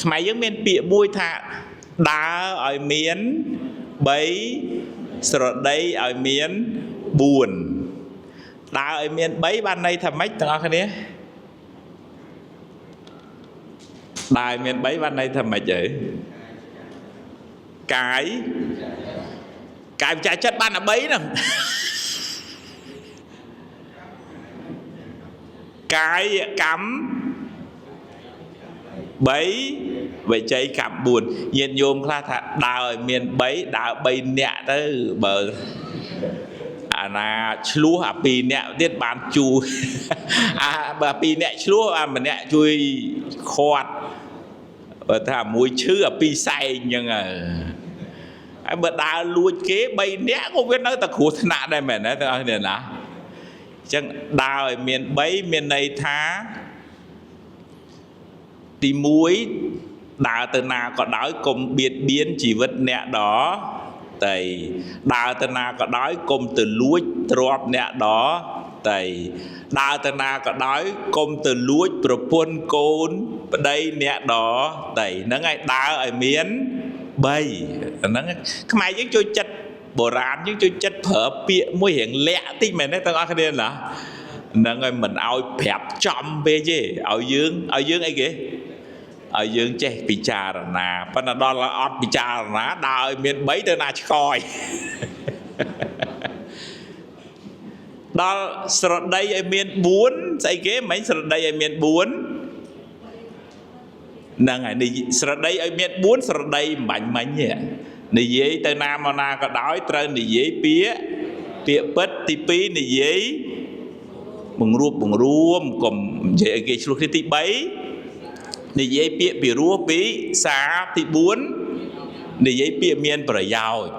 ខ្មែរយើងមានពាក្យមួយថាដើរឲ្យមាន3ស្រដីឲ្យមាន4ដើរឲ្យមាន3បានន័យថាម៉េចទាំងអស់គ្នាដើរឲ្យមាន3បានន័យថាម៉េចហើយកាយកាយវិចារចិត្តបានតែ3ហ្នឹងកាយកម្ម3វិជ័យកម្ម4ញាតិញោមខ្លះថាដើរឲ្យមាន3ដើរ3នាក់ទៅបើអាណាឆ្លោះអា2នាក់ទៀតបានជួយអាបើ2នាក់ឆ្លោះអាម្នាក់ជួយខាត់បើថាមួយឈឺអា2សែងអញ្ចឹងហើយបើដើរលួចគេ3នាក់ក៏វានៅតែគ្រោះថ្នាក់ដែរមែនទេទាំងអស់គ្នាណាអញ្ចឹងដើរឲ្យមាន3មានន័យថាទី1ដើរទៅណាក៏ដោយកុំបៀតបៀនជីវិតអ្នកដទៃដើរទៅណាក៏ដោយកុំទៅលួចទ្រព្យអ្នកដទៃដើរទៅណាក៏ដោយកុំទៅលួចប្រពន្ធកូនប្តីអ្នកដទៃហ្នឹងហើយដើរឲ្យមាន3ហ្នឹងខ្មែរយើងចូលចិត្តបុរាណយើងចូលចិត្តប្រើពាក្យមួយរៀងលាក់តិចមែនទេទាំងអស់គ្នាណាហ្នឹងហើយមិនឲ្យប្រាប់ចំពេកទេឲ្យយើងអីគេឲ្យយើងចេះពិចារណាប៉ុន្តែដល់អត់ពិចារណាដើរឲ្យមាន3ទៅណាឆ្កយដល់ស្រដីឲ្យមាន4ស្អីគេមិញស្រដីឲ្យមាន4ហ្នឹងហើយនេះស្រដីឲ្យមាន4ស្រដីមិនបាញ់មិញទេនិយាយទៅណាមកណាក៏ដោយត្រូវនិយាយពាក្យពិតទី2និយាយបង្រួបបង្រួមកុំនិយាយឲ្យគេឆ្លោះគ្នាទី3និយាយពាក្យពីរោះពីសាទី4និយាយពាក្យមានប្រយោជន៍